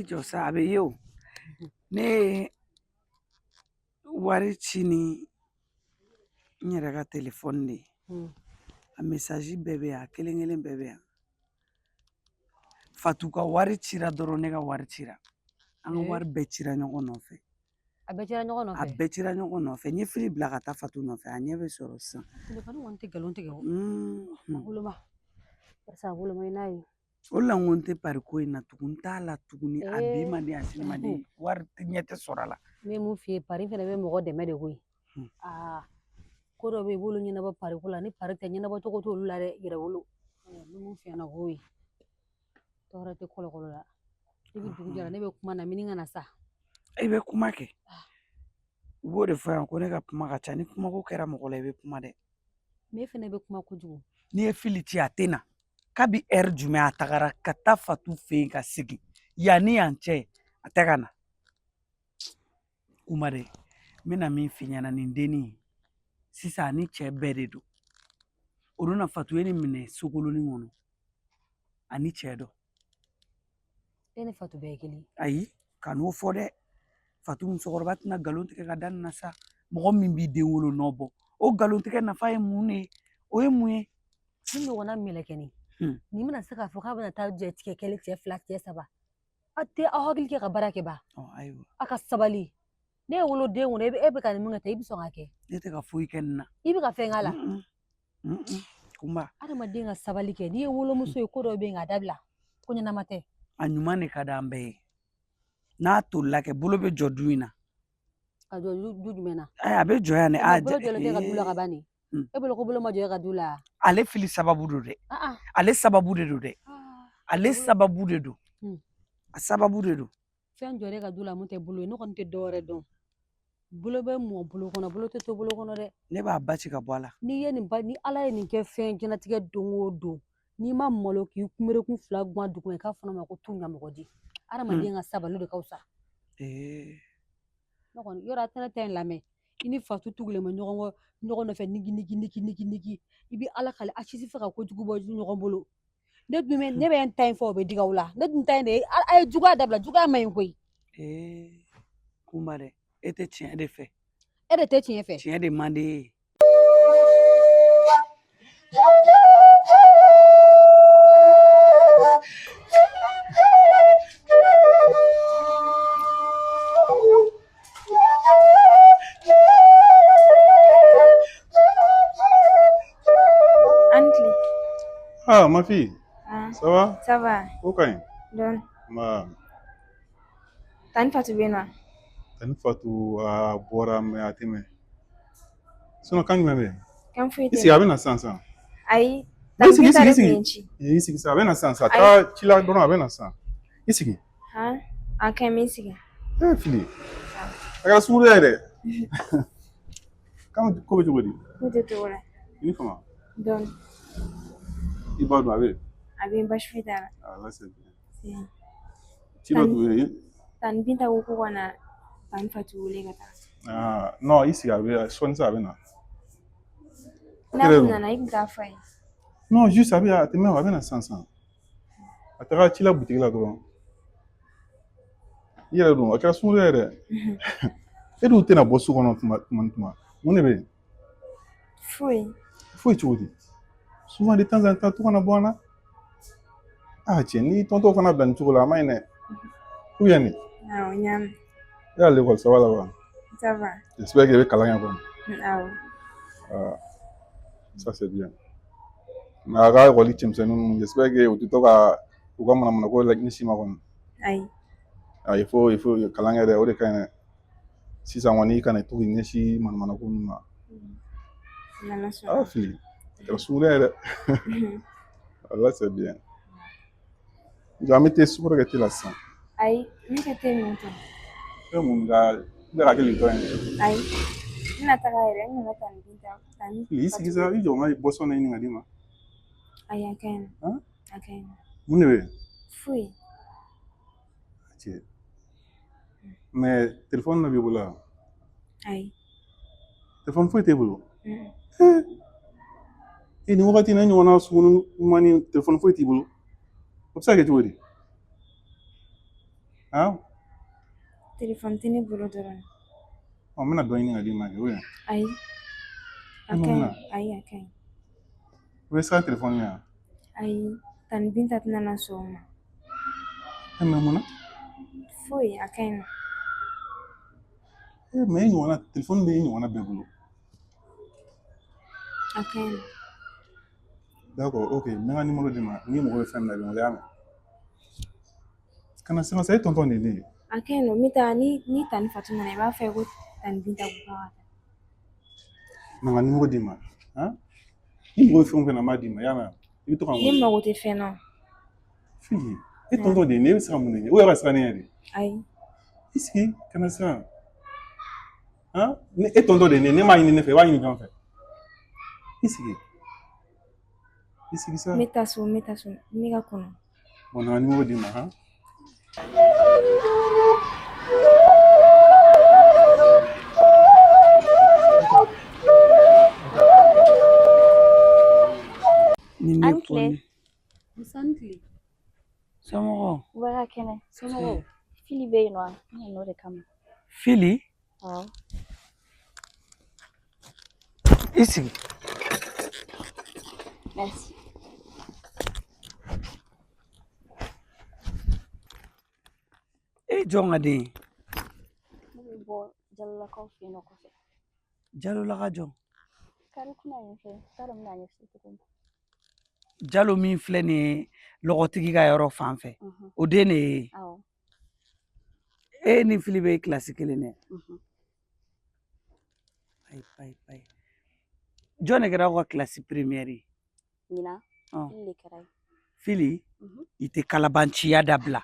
Jɔ sa, a bɛ ye o. Ne ye wari ci ni n yɛrɛ ka telefɔni de ye. A message bɛɛ bɛ yan, a kelen kelen bɛɛ bɛ yan. Fatu ka wari cira dɔrɔn, ne ka wari cira. An ka wari bɛɛ cira ɲɔgɔn nɔfɛ. A bɛɛ cira ɲɔgɔn nɔfɛ. A bɛɛ cira ɲɔgɔn nɔfɛ. N ye fili bila ka taa Fatu nɔfɛ, a ɲɛ bɛ sɔrɔ sisan. Telefɔni kɔni tɛ nkalon tigɛ o. A woloma. Barisa a woloma i n'a ye. O de la n ko n tɛ pari ko in na tugun, n t'a la tuguni. A bi man di, a sini man di, wari ɲɛ tɛ sɔrɔ a la. N bɛ mun f'i ye, pari fana bɛ mɔgɔ dɛmɛ de koyi. Aa, ko dɔ bɛ yen, i b'olu ɲɛnabɔ pari ko la. Ni pari tɛ, ɲɛnabɔ cogo t'olu la dɛ, yɛrɛ wolo. N bɛ mun f'i ɲɛna k'o ye, tɔɔrɔ tɛ kɔlɔkɔlɔ la. I bɛ dugu jɛra, ne bɛ kuma na mini ka na sa. I bɛ kuma kɛ, u b'o de fɔ yan ko ne ka kuma ka ca. Ni kumako kɛra mɔgɔ la, i bɛ kuma dɛ. Ne fana bɛ kuma kojugu. N'i ye fili ci, a tɛ na. Kabi ɛri jumɛn a tagara ka taa Fatu fɛ yen ka segin, yan ni yan cɛ, a tɛ ka na. Kuma dɛ, n bɛna min f'i ɲɛna, nin dennin sisan, a ni cɛ bɛɛ de don. O don na, Fatu ye nin minɛ sokolonin kɔnɔ, a ni cɛ dɔ. E ni Fatu bɛɛ ye kelen. Ayi, kan'o fɔ dɛ. Fatu musokɔrɔba tɛna nkalon tigɛ ka da nin na sa. Mɔgɔ min b'i den wolo nɔ bɔ, o nkalon tigɛ nafa ye mun de ye? O ye mun ye? Ni ɲɔgɔnna mɛlɛkɛnin nin bɛna se k'a fɔ k'a bɛna taa jɛ tigɛ kelen, cɛ fila, cɛ saba, aw tɛ aw hakili kɛ ka baara kɛ ba. Ayiwa. A ka sabali. Ne ye woloden kɔnɔ, e bɛ ka nin min kɛ tan, i bɛ sɔn k'a kɛ? Ne tɛ ka foyi kɛ nin na. I bɛ ka fɛn k'a la. Kunba. Adamaden ka sabali kɛ. N'i ye wolomuso ye, ko dɔ bɛ yen, k'a dabila, ko ɲɛnama tɛ. A ɲuman de ka di an bɛɛ ye. N'a tolila kɛ, bolo bɛ jɔ du in na. Ka jɔ du jumɛn na? A bɛ jɔ yan dɛ. Bolo jɔlen tɛ ka du la ka ban nin. E bolo ko bolo ma jɔ ka du la. Ale fili sababu don dɛ. Ale sababu de don dɛ. Ale sababu de don. A sababu de don. Fɛn jɔlen ka du la, mun tɛ bolo ye? Ne kɔni tɛ dɔwɛrɛ dɔn. Bolo bɛ mɔ bolo kɔnɔ, bolo tɛ to bolo kɔnɔ dɛ. Ne b'a ba ci ka bɔ a la. N'i ye nin ba, ni Ala ye nin kɛ fɛn diɲɛlatigɛ don o don, n'i ma malo k'i kunberekun fila guwan duguma, i k'a fɔ ne ma ko tu ɲamɔgɔ di. Adamaden ka sabali de ka fisa. Ne kɔni yɔrɔ, a tɛna ta in lamɛn. I ni Fatu tugulen bɛ ɲɔgɔn kɔ, ɲɔgɔn nɔfɛ, nigi nigi nigi nigi nigi. I bɛ Ala kale, a si tɛ fɛ ka kojugu bɔ ɲɔgɔn bolo. Ne dun bɛ, ne bɛ n ta in fɔ, o bɛ digi aw la. Ne dun ta in de ye, a ye juguya dabila, juguya man ɲi koyi. Kunba dɛ, e tɛ tiɲɛ de fɛ. E de tɛ tiɲɛ fɛ. Tiɲɛ de man di e ye. A ni tile. Ah, ma fille. Ah. Ça va? Ça va. Ko ka ɲi? Dɔɔni. Nba. Tani Fatu bɛ yen nɔ? Tani Fatu a bɔra, mais a tɛ mɛn. Sinon kan jumɛn bɛ yen? Kan foyi I tɛ. sigi, a bɛ na sisan sisan. Ayi. I sigi, i Tani sigi, i de sigi. tun ye n ci. I sigi sisan, a bɛ na sisan sisan. A taara ci la dɔrɔn, a bɛ na sisan. I sigi. Han? A ka ɲi, n bɛ n sigi. Eh, fili. A kɛra suguya ye dɛ. Kan ko bɛ cogo di? Ko tɛ togo la. I ni fama. Dɔɔni. I b'a dɔn a bɛ yen. A bɛ yen, baasi foyi t'a la. Ah, là c'est bien. Si. Ci dɔ tun bɛ yen. Tani Binta ko ko ka na Tani Fatu wele ka taa. Ah, non, i sigi, a bɛ sɔɔni sisan, a bɛ na. N'a kun nana, i kun t'a fɔ a ye. Non, juste a bɛ, a tɛ mɛn, a bɛ na sisan sisan. A taara ci la butigi la dɔrɔn. I yɛrɛ dun, a kɛra suguya ye dɛ. E dun tɛna bɔ so kɔnɔ tuma tuma ni tuma. Mun de bɛ yen? Foyi. Foyi cogo di? Souvent, de temps en temps, to kana bɔ an na. Ah cɛ, n'i tonton fana bila nin cogo la, a man ɲi dɛ. Ou bien nin? Awɔ, n y'a mɛn. E à l'école, ça va là-bas? Ça va. J'espère que i bɛ kalan kɛ kɔni. Awɔ. Ah, ça c'est bien. Mais a ka ekɔli cɛmisɛnnin ninnu, j'espère que u tɛ to ka u ka manamanako la ɲɛsin ma kɔni. Ayi. Ah, il faut kalan kɛ dɛ, o de ka ɲi dɛ. Sisan kɔni, i kana to k'i ɲɛsin manamanako ninnu ma. N'Ala sɔnna. Ah, fili. A kɛra suguya ye dɛ. Là c'est bien. An bɛ te sukaro kɛ te la sisan. Ayi, ne tɛ te min tɔ. E mun ka ne ka kɛ Lipton ye? Ayi. N bɛna taga yɛrɛ, n nana Tani Binta. Tani I sigi sa, i jɔ, n ka boisson dɔ ɲini ka d'i ma. Ayi, a ka ɲi. Han? A ka ɲi. Mun de bɛ yen? Foyi. Cɛ. Mais téléphone dɔ b'i bolo wa? Ayi. Téléphone foyi t'e bolo? E nin wagati in na, e ɲɔgɔnna sugunu ɲuman ni téléphone foyi t'i bolo. O bɛ se ka kɛ cogo di? Han? Telefɔni tɛ ne bolo dɔrɔn. Ɔ, n bɛna dɔ ɲini ka d'i ma kɛ, ou bien? Ayi. A Mun ka ɲi. na? Ayi, a ka ɲi. I bɛ siran telefɔni ɲɛ wa? Ayi, Tani Binta tɛna na sɔn o ma. E mais mun na? Foyi, a ka ɲi nɔ. E mais e ɲɔgɔnna telefɔni bɛ e ɲɔgɔnna bɛɛ bolo. A ka ɲi nɔ. D'accord, ok, n bɛ n ka numéro d'i ma. N'i mago bɛ fɛn min na, i bɛ n wele, y'a mɛn? Kana siran sa, e tonton de ye ne ye. A ka ɲi nɔ, n bɛ taa ni Tani Fatu nana, i b'a fɔ a ye ko Tani Binta ko k'a ka taa. Na n ka numéro d'i ma. Han? N'i mago bɛ fɛn o fɛn na, n b'a d'i ma, i y'a mɛn? I bɛ to ka n Ne wele. mago tɛ fɛn na. Fili, e tonton de ye ne ye, e bɛ siran mun de ɲɛ? O yɛrɛ ka siran ne ɲɛ de. Ayi. I sigi, kana siran. Han? Ne e tonton de ye ne ye, ne m'a ɲini ne fɛ, i b'a ɲini jɔn fɛ? I sigi. I sigi sa. N bɛ taa so, n bɛ taa so, n bɛ ka kɔnɔ. Bon, na n ka numéro d'i ma, han? Ni ne An tile. kɔni Musa ni tile. Somɔgɔw? U bɛ ka kɛnɛ. Somɔgɔw? Fili bɛ yen nɔ wa? N nana o de kama. Fili? Awɔ. I sigi. Merci. E ye jɔn ka den ye? Ne bɛ bɔ Jalolakaw fɛ yen nɔ kɔfɛ. Jalolaka jɔn? Kari kunna yen fɛ, n t'a dɔn n bɛna ɲɛf'i ye cogo min. Jalo min filɛ nin ye lɔgɔtigi ka yɔrɔ fan fɛ, o den de ye? Awɔ. E ni Fili bɛ kilasi kelen dɛ? Ayi, ayi, ayi. Jɔn de kɛra aw ka kilasi première ye? Ɲinan, Fili de kɛra ye. Fili, i tɛ kalabanciya dabila.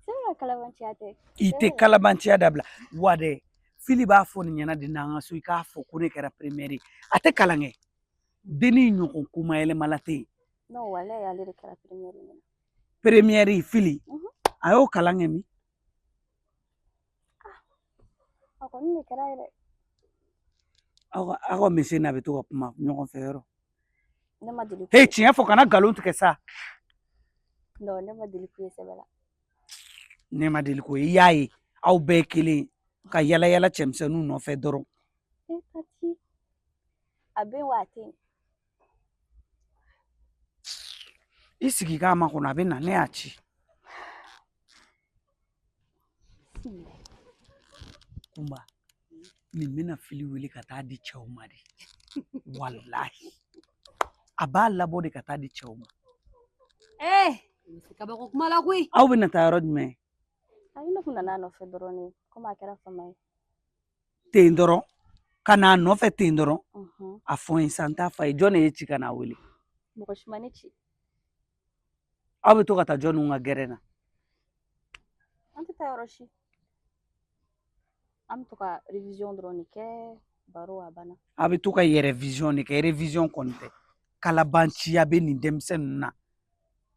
Sɛbɛ ka kalabanciya tɛ. I tɛ kalabanciya dabila. Wa dɛ, Fili b'a fɔ nin ɲɛna de n'an ka so, i k'a fɔ ko ne kɛra première ye. A tɛ kalan kɛ. Dennin ɲɔgɔn komayɛlɛmala tɛ yen. Non, walayi ale de kɛra première ye ɲinan. Première ye Fili. A y'o kalan kɛ min? A kɔni de kɛra ye dɛ. Aw ka monsieur n'a bɛ to ka kuma ɲɔgɔn fɛ yɔrɔ. Ne ma deli. He, tiɲɛ fɔ, kana nkalon tigɛ sa. Non, ne ma deli k'u ye sɛbɛ la. Ne ma deli k'o ye. I y'a ye, aw bɛɛ ye kelen ye. Ka yala yala cɛmisɛnninw nɔfɛ dɔrɔn. E tantie. A bɛ yen wa a tɛ yen? I sigi k'a makɔnɔ, a bɛ na, ne y'a ci. Kunba, nin bɛna Fili wele ka taa di cɛw ma de. Walahi. A b'a labɔ de ka taa di cɛw ma. Ee, kabako kuma la koyi. Aw bɛna taa yɔrɔ jumɛn? Ayi, ne kun nana a nɔfɛ dɔrɔn de, komi a kɛra fama ye. Ten dɔrɔn, ka n'a nɔfɛ ten dɔrɔn. A fɔ n ye sa, n t'a f'a ye. Jɔn de ye ci ka n'a wele? Mɔgɔ si ma ne ci. Aw bɛ to ka taa jɔnniw ka gɛrɛn na? An tɛ taa yɔrɔ si. An bɛ to ka révision dɔrɔn de kɛ, baro a banna. A bɛ to ka yɛrɛ vision de kɛ, révision kɔni tɛ. Kalabanciya bɛ nin denmisɛn ninnu na.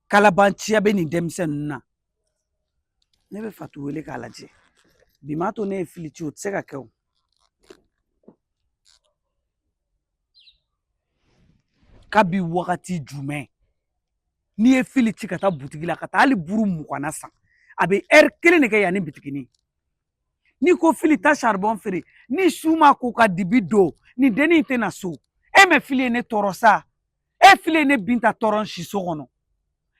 Kalabanciya bɛ nin denmisɛn ninnu na. Ne bɛ Fatu wele k'a lajɛ. Bi m'a to ne ye Fili ci, o tɛ se ka kɛ o. Kabi wagati jumɛn n'i ye Fili ci ka taa butigi la ka taa hali buru 20 na san, a bɛ ɛri kelen de kɛ yanni bitiginin. N'i ko Fili taa charbon feere, ni su ma ko ka dibi don, nin dennin tɛ na so. E mɛ Fili ye ne tɔɔrɔ sa. E Fili ye ne Binta tɔɔrɔ si so kɔnɔ.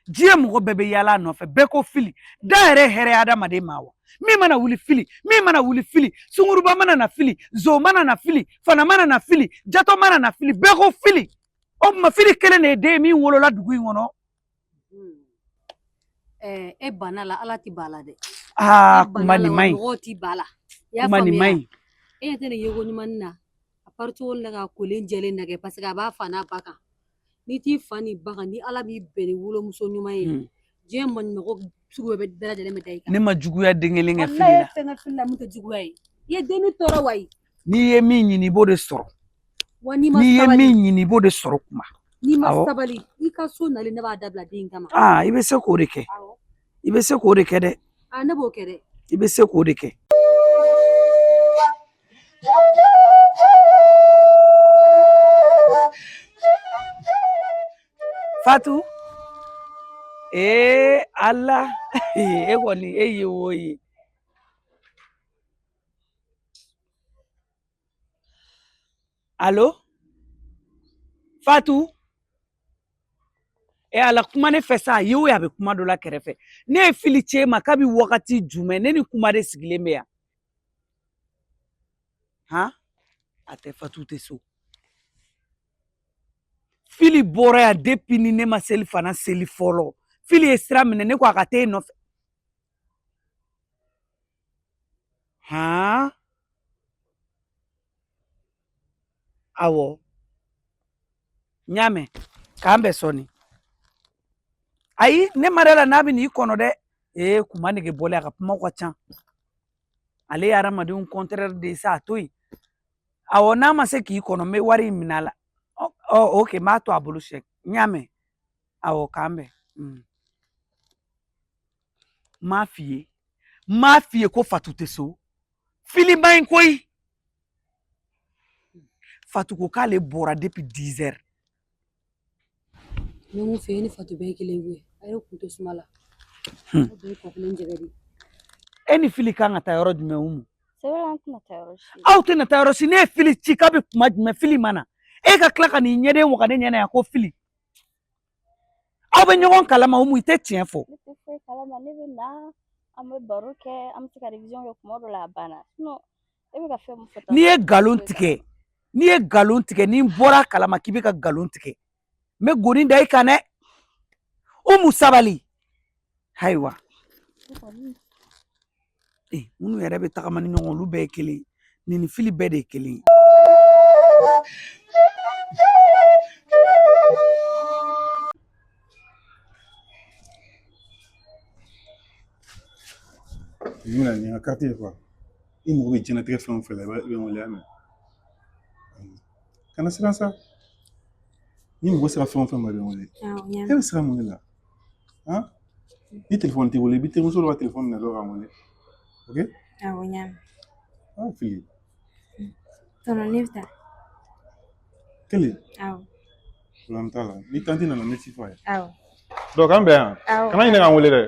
Diɲɛ mɔgɔ bɛɛ bɛ yaala a nɔfɛ, bɛɛ ko Fili. Da yɛrɛ hɛrɛ adamaden ma wa. Min mana wuli Fili, min mana wuli Fili, sunguruba mana na Fili, zon mana na Fili, fana mana na Fili, jatɔ mana na Fili, bɛɛ ko Fili. O tuma Fili kelen de ye den ye min wolola dugu in kɔnɔ. E banna la, Ala t'i ban la dɛ. Aa, kuma nin man ɲi. Mɔgɔw t'i ban la. Kuma nin man ɲi. E ɲɛ tɛ nin yeko ɲuman na. A paricogo la ka kolen jɛlen lajɛ parce que a b'a fa n'a ba kan. N'i t'i fa n'i ba kan, ni Ala b'i bɛn ni wolomuso ɲuman ye, diɲɛ maɲumako sugu bɛɛ lajɛlen bɛ da i kan. Ne ma juguya den kelen kɛ Fili la. Walayi fɛn kɛ Fili la min tɛ juguya ye. I ye dennin tɔɔrɔ wa ye. N'i ye min ɲini, i b'o de sɔrɔ. Wa n'i ma N'i ye sabali. min ɲini, i b'o de sɔrɔ kuma. N'i ma Awɔ. sabali, i ka so nalen ne b'a dabila den kama. Aa, i bɛ se k'o de kɛ. I bɛ se k'o de kɛ dɛ. Aa, ne b'o kɛ dɛ. I bɛ se k'o de kɛ. Fatu. Ee Ala. E kɔni e ye o ye. Alo? Fatu? E ala kuma ne fɛ sa a ye o ye a bɛ kuma dɔ la kɛrɛfɛ. Ne ye fili ci e ma kabi wagati jumɛn ne ni kuma de sigilen bɛ yan. Han? A tɛ Fatu tɛ so. Fili bɔra yan depuis ni ne ma seli fana seli fɔlɔ. Fili ye sira minɛ ne ko a ka taa e nɔfɛ. Han? Awɔ. N y'a mɛn. K'an bɛn sɔɔni. Ayi ne ma d'a la n'a bɛ n'i kɔnɔ dɛ. Ee kuma nege bɔlen a ka kumaw ka ca. Ale ye hadamadenw contraire de ye sa a to yen. Awɔ n'a ma se k'i kɔnɔ n bɛ wari in minɛ a la. Ɔ ok n b'a to a bolo sɛ n y'a mɛn. Awɔ k'an bɛn. N m'a f'i ye n m'a f'i ye ko Fatu tɛ so. Fili man ɲi koyi. Fatu ko k'ale bɔra depuis 10 heures. N bɛ mun fɛ e ni Fatu bɛɛ ye kelen ye koyi. A yɛrɛ kun tɛ suma la. Aw bɛɛ ye kɔ kelen jɛgɛ de ye. E ni Fili kan ka taa yɔrɔ jumɛn Umu? Sɛbɛ la an tɛna taa yɔrɔ si. Aw tɛna taa yɔrɔ si ne ye Fili ci k'a bɛ kuma jumɛn Fili ma na. E ka tila ka n'i ɲɛden waga ne ɲɛna yan ko Fili. Aw bɛ ɲɔgɔn kalama Umu i tɛ tiɲɛ fɔ. Ne tɛ foyi kalama ne bɛ na an bɛ baro kɛ an bɛ se ka révision kɛ kuma dɔ la a banna sinon e bɛ ka fɛn min fɔ tan. N'i ye nkalon tigɛ n'i ye nkalon tigɛ ni n bɔra a kalama k'i bɛ ka nkalon tigɛ n bɛ goni da i kan dɛ. Umu sabali. Ayiwa. Minnu yɛrɛ bɛ tagama ni ɲɔgɔn olu bɛɛ ye kelen ye. Nin ni Fili bɛɛ de ye kelen ye. Nin bɛna nin ka carte ye quoi. I mago bɛ diɲɛlatigɛ fɛn o fɛn la i bɛ n wele y'a mɛn. Kana siran sa. N'i mago sera fɛn o fɛn ma i bɛ n wele. E bɛ siran mun de la? Han? Ni telefɔni t'i bolo i b'i terimuso dɔ ka telefɔni minɛ dɔrɔn ka n wele. Ok? Awɔ n y'a mɛn. Ah Fili. Tonton ne bɛ taa. Kelen. Awɔ. Problème t'a la. Ni tantie nana n bɛ ci fɔ a ye. Awɔ. Donc an bɛn yan. Awɔ. Kana ɲinɛ ka n wele dɛ.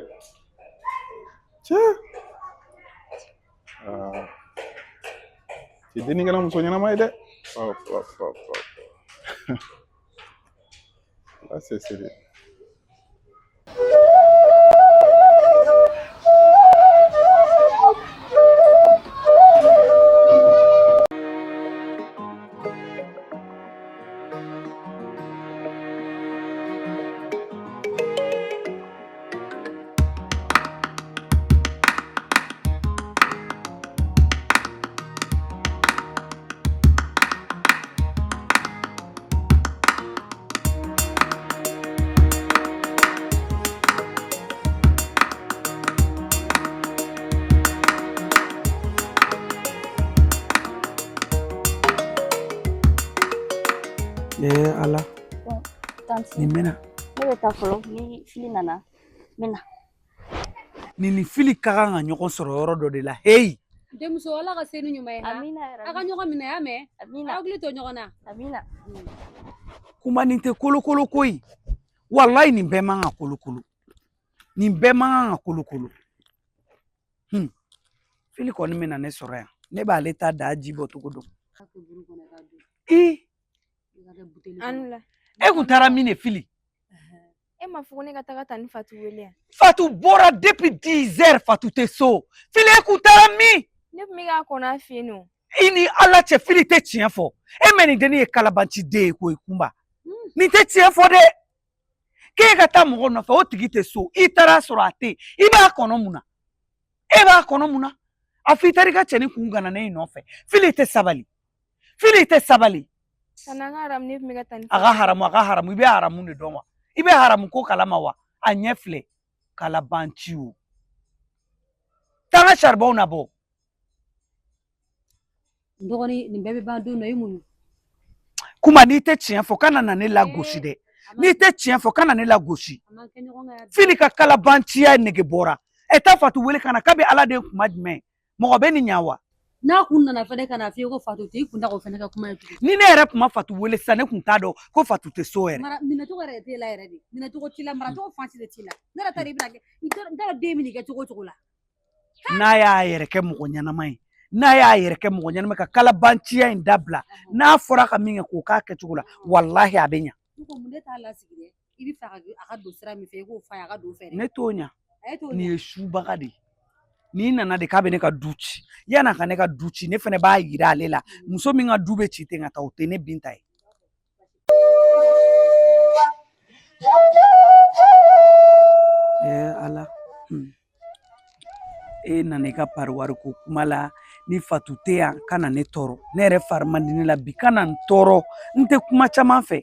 Cɛ. Aa. Cɛ dennin kɛra muso ɲɛnama ye dɛ. Hop, hop, hop, hop. Là, c'est sérieux. Ee Ala. Tantie. Nin bɛna. Ne bɛ taa fɔlɔ ni Fili nana n bɛ na. Nin ni Fili ka kan ka ɲɔgɔn sɔrɔ yɔrɔ dɔ de la heyi. Denmuso ala ka se ni ɲuman ye. Amina yarabi. A ka ɲɔgɔn minɛ y'a mɛn. Amina. Aw hakili to ɲɔgɔn na. Amina. Kuma nin tɛ kolokolo koyi. Walayi nin bɛɛ man ka kolokolo. Nin bɛɛ man kan ka kolokolo. Fili kɔni bɛna ne sɔrɔ yan. Ne b'ale ta da ji bɔ cogo dɔn. I. E kun taara min de Fili? E ma fɔ ko ne ka taga tantie Fatu wele yan. Fatu bɔra depuis 10 heures Fatu tɛ so. Fili e kun taara min? Ne tun bɛ k'a kɔnɔ a fɛ yen nɔ. I ni Ala cɛ Fili tɛ tiɲɛ fɔ. E mɛ nin dennin ye kalabanci den ye koyi Kunba. Nin tɛ tiɲɛ fɔ dɛ. K'e ka taa mɔgɔ nɔfɛ o tigi tɛ so. I taara sɔrɔ a tɛ yen. I b'a kɔnɔ mun na? E b'a kɔnɔ mun na? A fɔ i taara i ka cɛnin kun gana ne nɔfɛ. Fili tɛ sabali. Fili tɛ sabali. Tantie a ka haramu ne tun bɛ ka tantie. A ka haramu a ka haramu i bɛ haramu de dɔn wa? I bɛ haramu ko kalama wa? A ɲɛ filɛ kalabanci o. Taa n ka saribɔnw nabɔ. N dɔgɔnin nin bɛɛ bɛ ban don dɔ i muɲu. Kuma n'i tɛ tiɲɛ fɔ kana na ne lagosi dɛ. N'i tɛ tiɲɛ fɔ kana ne lagosi. Fili ka kalabanciya nege bɔra. Ɛ taa Fatu wele ka na k'a bɛ Ala den kuma jumɛn? Mɔgɔ bɛ nin ɲa wa? N'a kun nana fɛnɛ ka na f'i ye ko Fatu tɛ, i kun t'a k'o fɛnɛ ka kuma ye tugun. Ni ne yɛrɛ tun ma Fatu wele sisan, ne tun t'a dɔn ko Fatu tɛ so yɛrɛ. Mara minɛcogo yɛrɛ de t'e la yɛrɛ de. Minɛcogo t'i la, maracogo fan si de t'i la. Ne yɛrɛ t'a dɔn i bɛna kɛ, n t'a dɔn den bɛ nin kɛ cogo o cogo la. N'a y'a yɛrɛ kɛ mɔgɔ ɲɛnama ye, n'a y'a yɛrɛ kɛ mɔgɔ ɲɛnama ka kalabanciya in dabila, n'a fɔra ka min kɛ k'o k'a kɛcogo la, walahi a bɛ ɲa. Ne ko mun de t'a lasigi dɛ? I bɛ fɛ a ka don sira min fɛ, i k'o f'a ye a ka don o fɛ dɛ. Ne t'o ɲa. Nin ye subaga de ye. N'i nana de k'a bɛ ne ka du ci, yan'a ka ne ka du ci, ne fana b'a yira ale la, muso min ka du bɛ ci ten ka taa, o tɛ ne Binta ye. Ala, e nana i ka pari wari ko kuma la, ni Fatu tɛ yan ka na ne tɔɔrɔ. Ne yɛrɛ fari man di ne la bi, ka na n tɔɔrɔ. N tɛ kuma caman fɛ.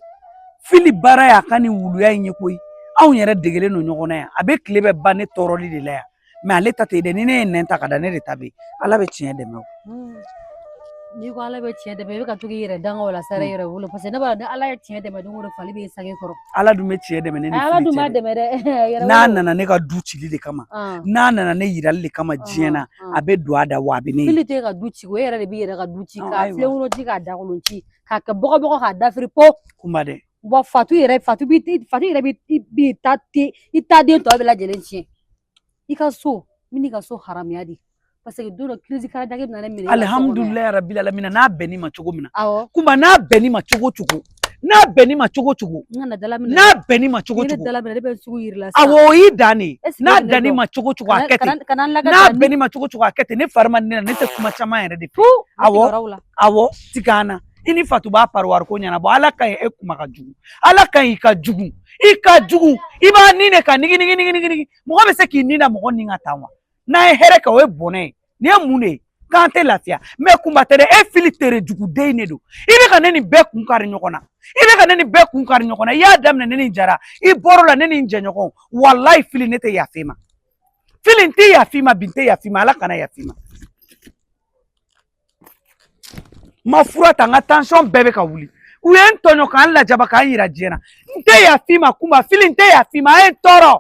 Fili baara y'a ka nin wuluya in ye koyi. Anw yɛrɛ degelen don ɲɔgɔn na yan, a bɛ tile bɛɛ ban ne tɔɔrɔli de la yan. Mɛ ale ta tɛ dɛ, ni ne ye nɛn ta ka da, ne de ta bɛ yen. Ala bɛ tiɲɛ dɛmɛ o. N'i ko Ala bɛ tiɲɛ dɛmɛ, i bɛ ka to k'i yɛrɛ danga o la sa dɛ, yɛrɛ wolo, parce que ne b'a dɔn ni Ala ye tiɲɛ dɛmɛ don o don, fali b'i sange kɔrɔ. Ala dun bɛ tiɲɛ dɛmɛ ne ni Ala dun b'a dɛmɛ dɛ. N'a nana ne ka du cili de kama, n'a nana ne yirali de kama diɲɛ na, a bɛ don a da wa a bɛ ne ye. Fili tɛ ka du ci, o yɛrɛ de b'i yɛrɛ ka du ci, k'a filenkolon ci, k'a dakolon ci, k'a kɛ bɔgɔbɔgɔ, k'a dafiri po. Kunba dɛ. Bɔn Fatu yɛrɛ, Fatu yɛrɛ b'i ta te, i ta den tɔ bɛɛ lajɛlen tiɲɛ. I ka so, min n'i ka so haramuya de. Parce que don dɔ crise cardiaque bɛna ne minɛ. Alihamudulilayi rabil alamina, n'a bɛnn'i ma cogo min na. Awɔ. Kunba, n'a bɛnn'i ma cogo cogo. N'a bɛnn'i ma cogo cogo. N kana dala minɛ. N'a bɛnn'i ma cogo cogo. Ne dala minɛ, ne bɛ sugu yir'i la sisan. Awɔ, o y'i dan de ye. N'a dann'i ma cogo cogo, a kɛ ten. N'a bɛnn'i ma cogo cogo, a kɛ ten. Ne fari man di ne la, ne tɛ kuma caman yɛrɛ de fɛ. Awɔ, awɔ, tigɛ an na. I ni Fatu b'a pari wari ko ɲɛnabɔ. Ala ka ɲi, e kuma ka jugu. Ala ka ɲi, i ka jugu. I ka jugu. I b'a ni de ka nigi nigi nigi nigi. Mɔgɔ bɛ se k'i ni da mɔgɔ ni ka tan wa? N'an ye hɛrɛ kɛ, o ye bɔnɛ ye. Nin ye mun de ye? K'an tɛ lafiya. Mɛ kunba tɛ dɛ, e Fili tere juguden de don. I bɛ ka ne ni bɛɛ kun kari ɲɔgɔn na. I bɛ ka ne ni bɛɛ kun kari ɲɔgɔn na. I y'a daminɛ ne ni Jara. I bɔr'o la ne ni n jɛɲɔgɔn. Walayi Fili, ne tɛ yafa i ma. Fili, n tɛ yafa i ma bi, n tɛ yafa i ma. Ala kana yafa i ma. N ma fura ta, n ka tansiyɔn bɛɛ bɛ ka wuli. U ye n tɔɲɔ k'an lajaba k'an yira diɲɛ na. N tɛ yafa i ma Kunba, Fili, n tɛ yafa i ma. A ye n tɔɔrɔ.